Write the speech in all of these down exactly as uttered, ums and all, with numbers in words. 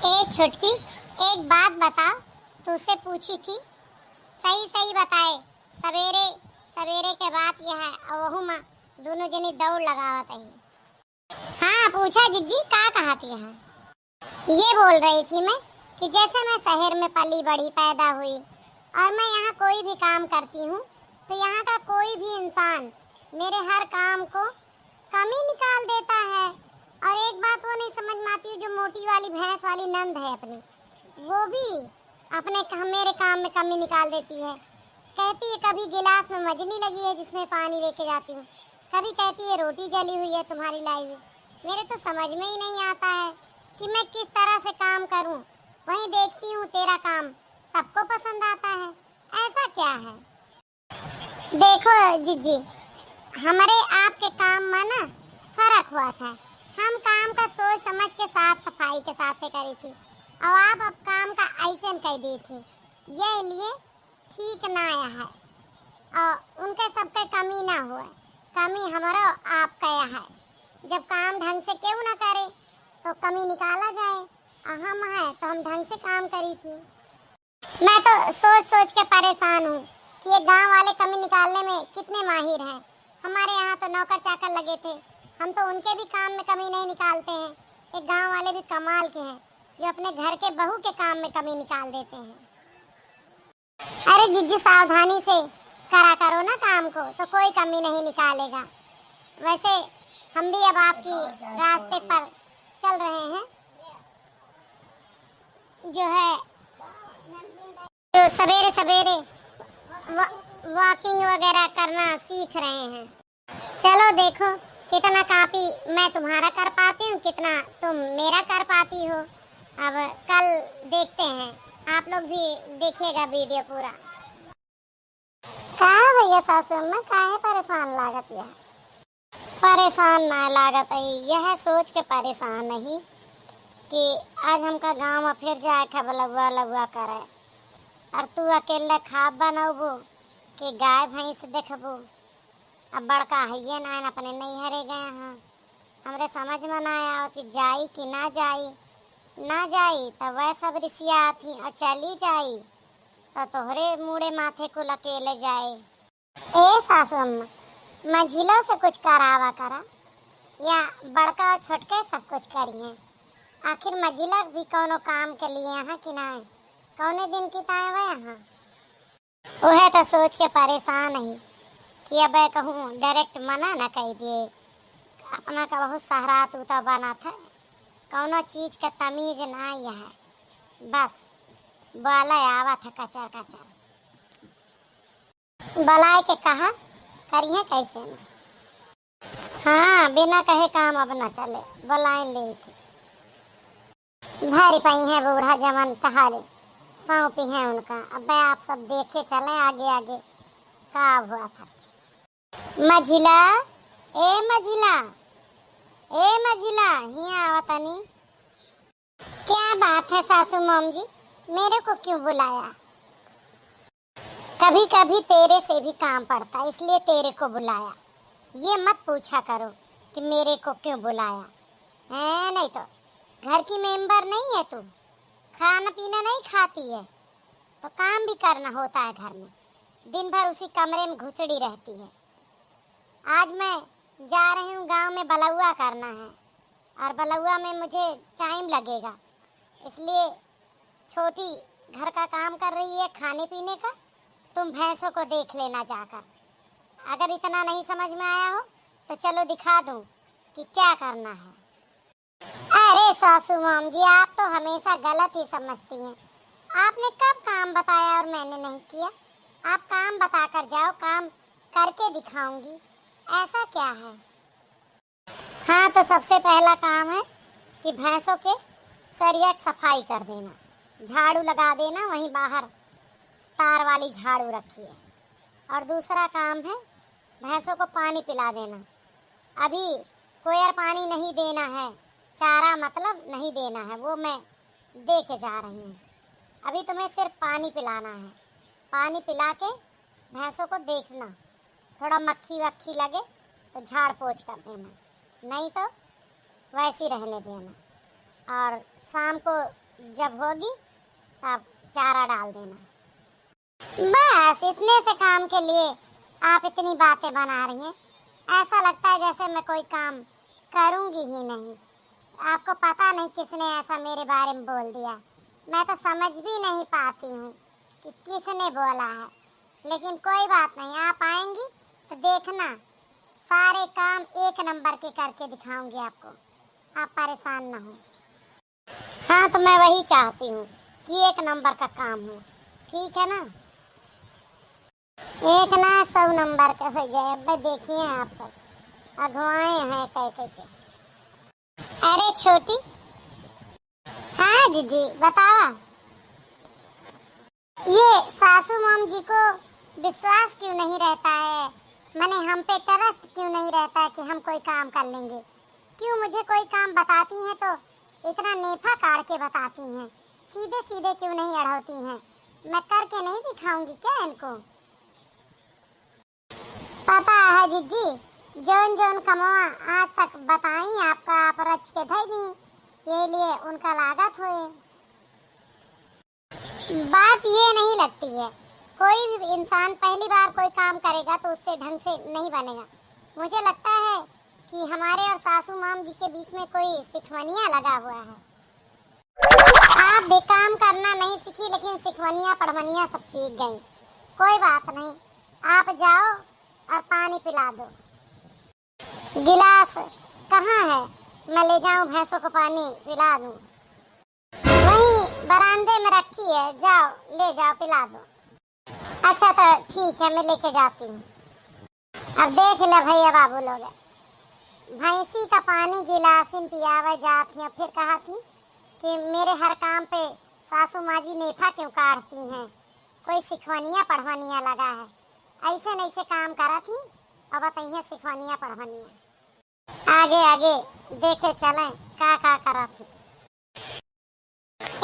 ए छोटकी, एक बात बताओ, तुझसे पूछी थी, सही सही बताए। सवेरे सवेरे के बात यह है, और वहू माँ दोनों जनी दौड़ लगावत आई। हाँ, पूछा जिज्जी, का कहत यहाँ? ये बोल रही थी मैं कि जैसे मैं शहर में पली बढ़ी, पैदा हुई, और मैं यहाँ कोई भी काम करती हूँ, तो यहाँ का कोई भी इंसान मेरे हर काम को कमी निकाल देता है। और एक बात वो नहीं समझ में आती, जो मोटी वाली भैंस वाली नंद है अपनी, वो भी अपने काम, मेरे काम में कमी निकाल देती है। कहती है, "कभी गिलास में मजनी लगी है जिसमें पानी लेके जाती हूँ, कभी कहती है रोटी जली हुई है तुम्हारी लाई हुई।" मेरे तो समझ में ही नहीं आता है कि मैं किस तरह से काम करूँ। वहीं देखती हूँ तेरा काम सबको पसंद आता है, ऐसा क्या है? देखो जिज्जी, हमरे आपके काम में ना फर्क हुआ था। हम काम का सोच समझ के साफ सफाई के साथ से करी थी, और आप अब काम का ऐसे न कह दी थी, ये लिए ठीक ना आया है। और उनके सबके कमी ना हुए, कमी हमारा आपका यह है। जब काम ढंग से क्यों ना करे तो कमी निकाला जाए, और हम है तो हम ढंग से काम करी थी। मैं तो सोच सोच के परेशान हूँ कि ये गांव वाले कमी निकालने में कितने माहिर हैं। हमारे यहाँ तो नौकर चाकर लगे थे, हम तो उनके भी काम में कमी नहीं निकालते हैं। ये गांव वाले भी कमाल के हैं, जो अपने घर के बहू के काम में कमी निकाल देते हैं। अरे जिज्जी, सावधानी से करा करो ना काम को, तो कोई कमी नहीं निकालेगा। वैसे हम भी अब आपकी रास्ते पर चल रहे हैं, जो है, जो सवेरे सवेरे वा-, वॉकिंग वगैरह करना सीख रहे हैं। चलो देखो, कितना कॉपी मैं तुम्हारा कर पाती हूँ, कितना तुम मेरा कर पाती हो। अब कल देखते हैं, आप लोग भी देखिएगा वीडियो पूरा। का भैया सासू अम्मा, काहे परेशान लागत या? परेशान ना लागत है, यह सोच के परेशान नहीं कि आज हमका गाँव में फिर जाए के बलौआ लौआ करे, और तू अकेले खाब बनौबो कि गाय भैंस देखबो। अब बड़का हइये ना, अपने नैहरे गए हैं। हमरे समझ में ना आवत कि जाई कि ना जाई। ना जाई तो वह सब रिसिया आती, और चली जाई तो तोहरे मूड़े माथे कुल अकेले जाए। ए सासू अम्मा, मझिलो से कुछ करावा करा, या बड़का और छोटके सब कुछ करिए। आखिर मझिला भी कौनो काम के लिए यहाँ कि ना, कौने दिन की ताए वह यहाँ। उहे तो सोच के परेशान ही कि अब कहूँ डायरेक्ट मना न कह दिए। अपना का बहुत सहरा तूता बना था, कौनो चीज का तमीज ना ही है। बस बोला आवा था कचर कचर। बुलाए के कहा करिए कैसे न। हाँ, बिना कहे काम अब न चले, बुलाए ले थे। भरी पई है बूढ़ा जवन तहारे, सौंपी है उनका। अबे आप सब देखे चले आगे आगे का हुआ था। मझिला, ए मझिला, ए मझिला, हियाँ आवा तनी। क्या बात है सासू मोम जी, मेरे को क्यों बुलाया? कभी कभी तेरे से भी काम पड़ता है, इसलिए तेरे को बुलाया। ये मत पूछा करो कि मेरे को क्यों बुलाया है, नहीं तो घर की मेंबर नहीं है तू, खाना पीना नहीं खाती है, तो काम भी करना होता है घर में। दिन भर उसी कमरे में घुसड़ी रहती है। आज मैं जा रही हूँ गांव में बलौआ करना है, और बलौआ में मुझे टाइम लगेगा, इसलिए छोटी घर का काम कर रही है, खाने पीने का, तुम भैंसों को देख लेना जाकर। अगर इतना नहीं समझ में आया हो तो चलो दिखा दूँ कि क्या करना है। अरे सासू माम जी, आप तो हमेशा गलत ही समझती हैं। आपने कब काम बताया और मैंने नहीं किया? आप काम बताकर जाओ, काम करके दिखाऊंगी। ऐसा क्या है? हाँ, तो सबसे पहला काम है कि भैंसों के सरिया की सफाई कर देना, झाड़ू लगा देना, वहीं बाहर तार वाली झाड़ू रखी है। और दूसरा काम है भैंसों को पानी पिला देना। अभी कोयर पानी नहीं देना है, चारा मतलब नहीं देना है, वो मैं दे के जा रही हूँ। अभी तुम्हें सिर्फ पानी पिलाना है। पानी पिला के भैंसों को देखना, थोड़ा मक्खी वक्खी लगे तो झाड़ पोंछ कर देना, नहीं तो वैसे ही रहने देना। और शाम को जब होगी तब चारा डाल देना। बस इतने से काम के लिए आप इतनी बातें बना रही हैं। ऐसा लगता है जैसे मैं कोई काम करूँगी ही नहीं। आपको पता नहीं किसने ऐसा मेरे बारे में बोल दिया। मैं तो समझ भी नहीं पाती हूँ कि किसने बोला है, लेकिन कोई बात नहीं, आप आएँगी तो देखना, सारे काम एक नंबर के करके दिखाऊँगी आपको। आप परेशान ना हो। हाँ, तो मैं वही चाहती हूँ कि एक नंबर का काम हो, ठीक है ना? एक ना, सौ नंबर का हो जाए। अब देखिए आप सब अगुआए हैं कह कह के। अरे छोटी। हाँ जीजी, बतावा। ये सासू माम जी को विश्वास क्यों नहीं रहता है, माने हम पे ट्रस्ट क्यों नहीं रहता है कि हम कोई काम कर लेंगे? क्यों मुझे कोई काम बताती हैं तो इतना नेफा काढ़ के बताती हैं, सीधे सीधे क्यों नहीं अड़ोती हैं? मैं करके नहीं दिखाऊँगी क्या इनको? पता है जीजी, जौन जौन कमवा आज तक बताई आपका, आप रच के धई दी, ये लिए उनका लागत होए। बात ये नहीं लगती है, कोई भी इंसान पहली बार कोई काम करेगा तो उससे ढंग से नहीं बनेगा। मुझे लगता है कि हमारे और सासू माम जी के बीच में कोई सिखवनिया लगा हुआ है। आप भी काम करना नहीं सीखी, लेकिन सिखवनिया पढ़वनिया सब सीख गई। कोई बात नहीं, आप जाओ और पानी पिला दो। गिलास कहाँ है, मैं ले जाऊँ भैंसों को पानी पिला दूँ? वहीं बरामदे में रखी है, जाओ ले जाओ पिला दो। अच्छा तो ठीक है, मैं लेके जाती हूँ। अब देख ले भैया बाबू लोग, भैंसी का पानी गिलास में पियावे जात ही, फिर कहा थी कि मेरे हर काम पे सासू माँ जी नेफा क्यों काढ़ती हैं, कोई सिखवनिया पढ़वनिया लगा है, ऐसे नहीं से काम करत ही, अब बताइए सिखवनिया पढ़वनिया। आगे आगे देखे चलें का का करत ही।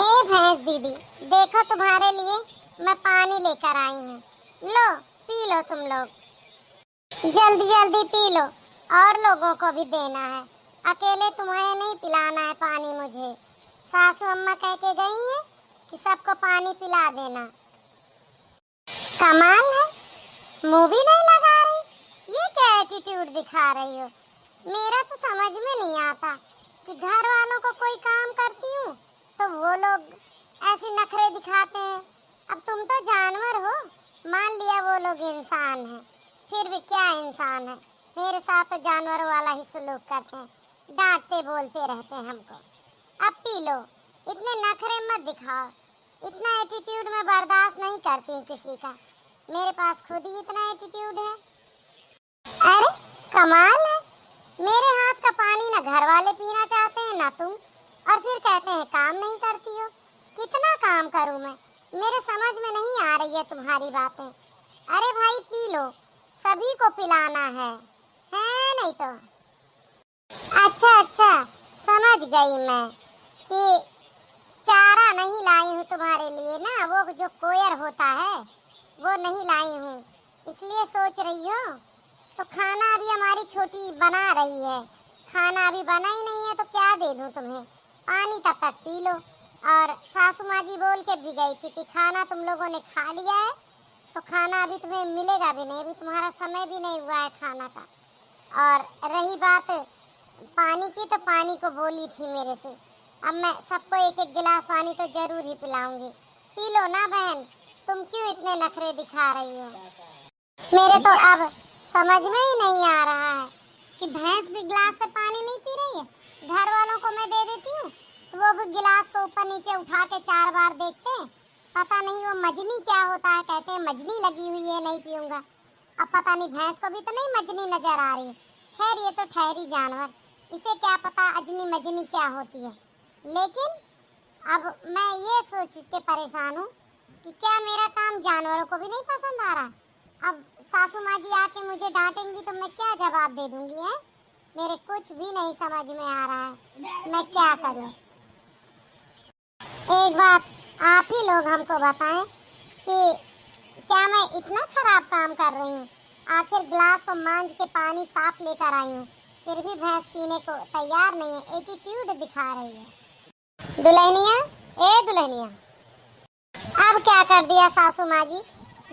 ए भैंस दीदी, देखो तुम्हारे लिए मैं पानी लेकर आई हूँ, लो पी लो तुम लोग, जल्दी जल्दी पी लो, और लोगों को भी देना है, अकेले तुम्हें नहीं पिलाना है पानी मुझे। सासू अम्मा कह के गई हैं कि सबको पानी पिला देना। कमाल है, मुंह भी नहीं लगा रही, ये क्या एटीट्यूड दिखा रही हो? मेरा तो समझ में नहीं आता कि घर वालों को कोई काम करती हूँ तो वो लोग ऐसे नखरे दिखाते हैं। अब तुम तो जानवर हो, मान लिया वो लोग इंसान हैं, फिर भी क्या इंसान है, मेरे साथ तो जानवरों वाला ही सलूक करते हैं, डांटते बोलते रहते हैं हमको। अब पी लो, इतने नखरे मत दिखाओ, इतना एटीट्यूड मैं बर्दाश्त नहीं करती हूँ किसी का, मेरे पास खुद ही इतना एटीट्यूड है। अरे कमाल है, मेरे हाथ का पानी ना घर वाले पीना चाहते हैं ना तुम, और फिर कहते हैं काम नहीं करती हो। कितना काम करूँ मैं, मेरे समझ में नहीं आ रही है तुम्हारी बातें। अरे भाई पी लो, सभी को पिलाना है, है नहीं तो। अच्छा अच्छा, समझ गई मैं कि चारा नहीं लाई हूँ तुम्हारे लिए ना, वो जो कोयर होता है वो नहीं लाई हूँ, इसलिए सोच रही हो। तो खाना अभी हमारी छोटी बना रही है, खाना अभी बना ही नहीं है तो क्या दे दूँ तुम्हें, पानी तब तक पी लो। और सासू माँ जी बोल के भी गई थी कि खाना तुम लोगों ने खा लिया है तो खाना अभी तुम्हें मिलेगा भी नहीं, अभी तुम्हारा समय भी नहीं हुआ है खाना का। और रही बात पानी की, तो पानी को बोली थी मेरे से, अब मैं सबको एक एक गिलास पानी तो जरूर ही पिलाऊंगी। पी लो ना बहन, तुम क्यों इतने नखरे दिखा रही हो? मेरे तो अब समझ में ही नहीं आ रहा है कि भैंस भी गिलास से पानी नहीं पी रही है, घर वालों को मैं दे देती हूँ तो वो भी गिलास को ऊपर नीचे उठा के चार बार देखते हैं। पता नहीं वो मजनी क्या होता है, कहते हैं मजनी लगी हुई है, नहीं पीऊंगा। अब पता नहीं भैंस को भी तो नहीं मजनी नजर आ रही। खैर, ये तो ठहरी जानवर, इसे क्या पता अजनी मजनी क्या होती है। लेकिन अब मैं ये सोच के परेशान हूँ कि क्या मेरा काम जानवरों को भी नहीं पसंद आ रहा? अब सासू माँ जी आके मुझे डांटेंगी तो मैं क्या जवाब दे दूंगी, है? मेरे कुछ भी नहीं समझ में आ रहा है, मैं क्या करूँ? एक बात आप ही लोग हमको बताएं कि क्या मैं इतना खराब काम कर रही हूँ? आखिर गिलास को मांज के पानी साफ लेकर आई हूँ, फिर भी भैंस पीने को तैयार नहीं है, एटीट्यूड दिखा रही है। दुल्हनिया, ए दुल्हनिया, अब क्या कर दिया सासू माँ जी,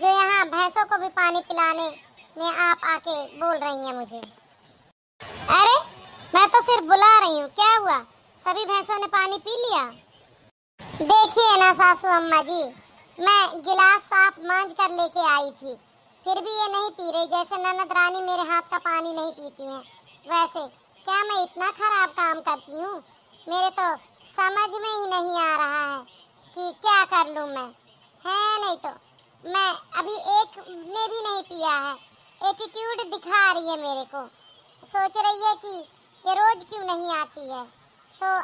जो यहाँ भैंसों को भी पानी पिलाने में आप आके बोल रही हैं मुझे? अरे, मैं तो सिर्फ बुला रही हूँ, क्या हुआ? सभी भैंसों ने पानी पी लिया? देखिए ना सासू अम्मा जी, मैं गिलास साफ मांज कर लेके आई थी, फिर भी ये नहीं पी रही, जैसे ननद रानी मेरे हाथ का पानी नहीं पीती हैं। वैसे क्या मैं इतना खराब काम करती हूँ? मेरे तो समझ में ही नहीं आ रहा है कि क्या कर लूँ मैं। है नहीं तो मैं अभी एक ने भी नहीं पिया है। एटीट्यूड दिखा रही है मेरे को, सोच रही है कि ये रोज क्यों नहीं आती है। तो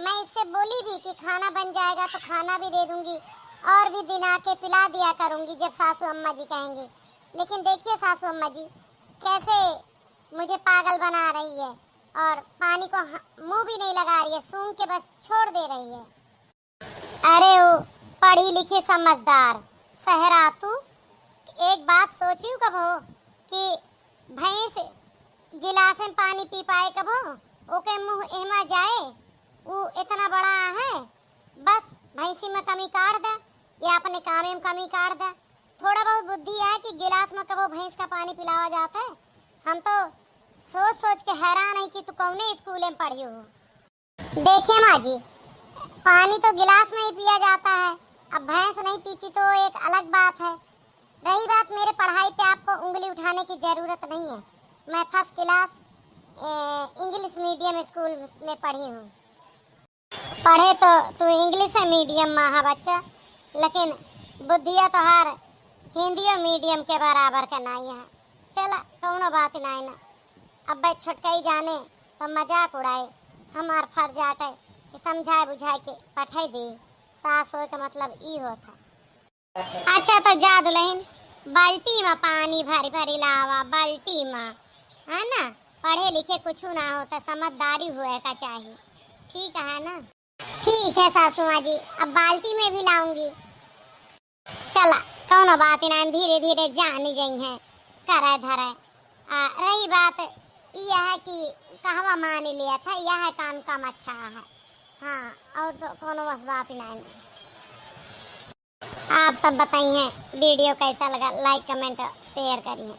मैं इससे बोली भी कि खाना बन जाएगा तो खाना भी दे दूंगी और भी दिन आके पिला दिया करूंगी जब सासू अम्मा जी कहेंगी। लेकिन देखिए सासू अम्मा जी, कैसे मुझे पागल बना रही है और पानी को ह-, मुंह भी नहीं लगा रही है, सूंघ के बस छोड़ दे रही है। अरे ओ पढ़ी लिखी समझदार सहरा, तू एक बात सोचियो कबो कि भैंस गिलास में पानी पी पाए कबो? ओके मुंह एमा जाए, उ इतना बड़ा है, बस भैंसी में कमी काढ़ दे या अपने कामे में कमी काढ़ दे। थोड़ा बहुत बुद्धि आए कि गिलास में कबो भैंस का पानी पिलावा जाता है। हम तो सोच सोच के हैरान है कि तू कौने स्कूल में पढ़ी हो। देखिए माँ जी, पानी तो गिलास में ही पिया जाता है, अब भैंस नहीं पीती तो एक अलग बात है। रही बात मेरे पढ़ाई पे, आपको उंगली उठाने की ज़रूरत नहीं है। मैं फर्स्ट क्लास इंग्लिश मीडियम स्कूल में पढ़ी हूँ। पढ़े तो तू इंग्लिश मीडियम में है बच्चा, लेकिन बुद्धिया तोहार हिंदियो मीडियम के बराबर के नाई है। चला, कौनो बात नाई ना। अब्बे छोटकई जाने तो मजाक उड़ाए, हमार फर्ज आटे कि समझाए बुझाए के पठाई दे। सास होए के मतलब ई होत है। अच्छा तो जा दुल्हन, बाल्टी में पानी भरी भरी लावा, बाल्टी में, है ना? पढ़े लिखे कुछ ना होता, समझदारी हुए का चाहिए, ठीक है ना? ठीक है सासू माँ जी, अब बाल्टी में भी लाऊंगी। चला, कौनो बात ना, धीरे धीरे जानी जइहैं, करे धरे। आ, रही बात यह है कि कहवा मान लिया था, यह काम कम अच्छा है। हाँ, और तो कौनो बस बात ही ना है। आप सब बताइए वीडियो कैसा लगा, लाइक कमेंट शेयर करिए।